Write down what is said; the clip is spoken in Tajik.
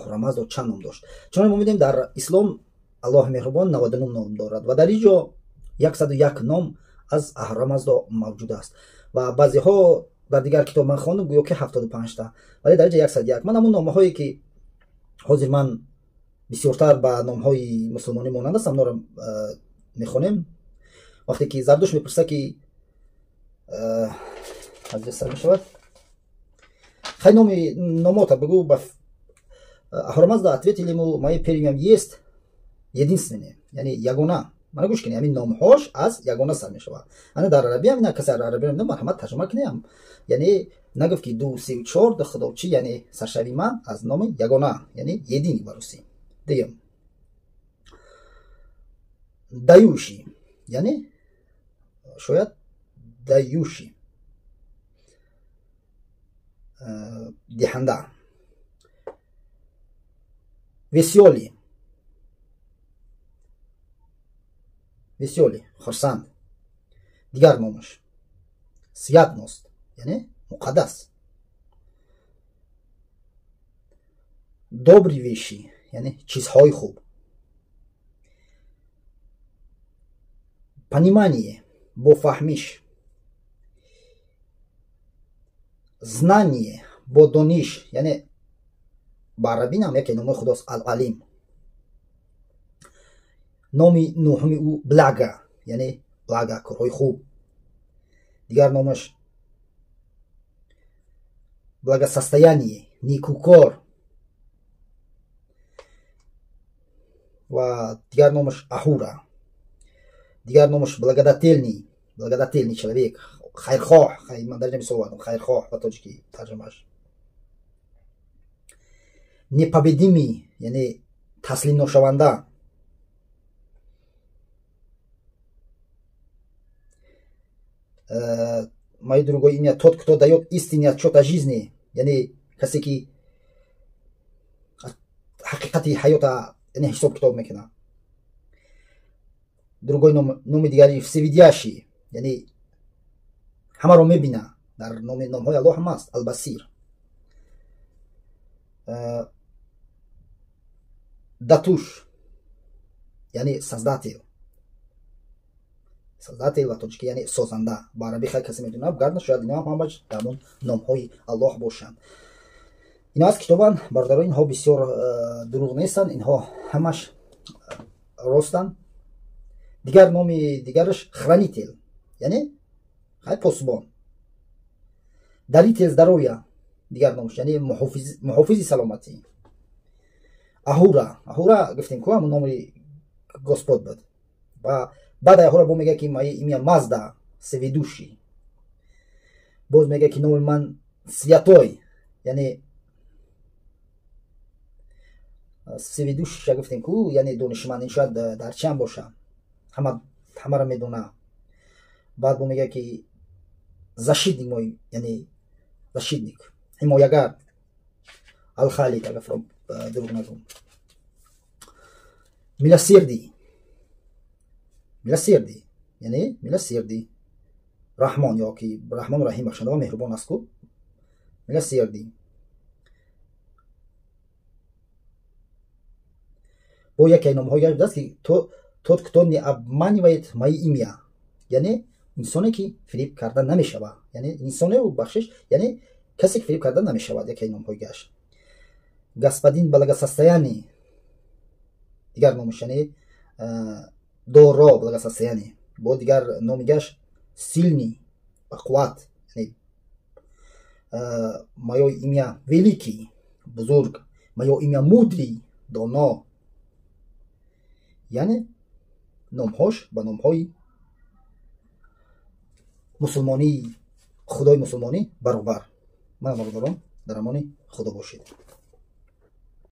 Аҳурамаздо чанд ном дошт. Чунон мо медонем, дар ислом Аллоҳи меҳрубон 99 ном дорад ва дар ин ҷо 101 ном аз Аҳурамаздо мавҷуд аст ва баъзеҳо дар дигар китоб ман хондам, гӯё ки 75та, вале дар ин ҷо 101. Ман ҳамон номаҳое ки ҳозир ман бисёртар ба номҳои мусулмонӣ монанд аст, ҳамонро мехонем. Вақте ки Зардуш мепурса ки аз ҷо сар мешавад, хай номи номота бигӯ, ба Аҳурамазда ответили ему: мои первым есть единственное, яъне ягона. Мана гӯш кунед, ҳамин номҳош аз ягона сар мешавад. Ана дар арабия ина касе арабия марҳамат тарҷума кунем, яъне нагуфт ки ду, сеу, чор, ду худо чи, яъне саршави ман аз номи ягона, яъне единый ба русӣ. Дуюм, дающий, яъне шояд дающий, диҳанда. Весёлый, весёлый, хурсанд. Дигар номаш святость, яъне муқаддас. Добрые вещи, яъне чизҳои хуб. Понимание, бо фаҳмиш. Знание, бо дониш, яъне ба арабӣ нам яке номои худост, Алалим. Номи нӯҳуми ӯ блага, яъне блага, корҳои хуб. Дигар номаш благосостояние, никӯкор. Ва дигар номаш Аҳура. Дигар номаш благодательный, благодательный человек, хайрхоҳ. Ман дар мисол овардам хайрхоҳ ба тоҷикӣ тарҷумааш. Непобедимый, яъне таслим ношаванда. Моё другое имя тот, кто даёт истинный отчет о жизни, яъне касе ки ҳақиқати ҳаёта, яъне ҳисоб китоб мекунад. Другой ном, номи дигари всевидящий, яъне ҳамаро мебина. Дар номи номҳои Аллоҳ ҳам аст Албасир. Датуш, яъне создатель, создатель ва тоҷикӣ яъне созанда. Ба арабӣ хай касе медонад, гарна шояд ино ҳам ҳамаш дар ҳамон номҳои Аллоҳ бошанд. Ино аз китобанд, бародаро, инҳо бисёр дурӯғ нестанд, инҳо ҳамаш ростанд. Дигар номи дигараш хранитель, яъне хай посбон. Даритель здоровья, дигар номаш, яъне муҳофизи саломатӣ. Аҳура, Аҳура гуфтем ку ҳамон номи Господ буд. Ва баъд Аҳура бо мегӯяд ки моё имя Мазда, всеведущий. Боз мегӯяд ки номи ман святой, яъне всеведущий гуфтем ку, яъне донишманд, ин шояд дар чиам боша, ҳамаро медона. Баъд бо мегӯяд ки защитник мой, яъне защитник, ҳимоягар. Алхалик, агар дурӯғ нагӯм. Милосердий, милосердий, яъне милосердий, Раҳмон ё ки Раҳмону Раҳим, бахшанда ва меҳрубон аст ку, милосердий. Бо яке номҳои гар будааст ки тот, кто не обманивает мои имя, яъне инсоне ки фириб карда намешавад, яъне инсоне, бахшиш, яъне касе ки фириб карда намешавад, яке номҳои гашт. Господин благосостояние, дигар номаш, яъне доро благосостояние. Бо дигар номи гашт сильный, ба қувват, яъне моё имя великий, бузург, моё имя мудрый, доно. Яъне номҳош ба номҳои мусулмонии худои мусулмонӣ баробар. Ман бародарон, дар амони худо бошед.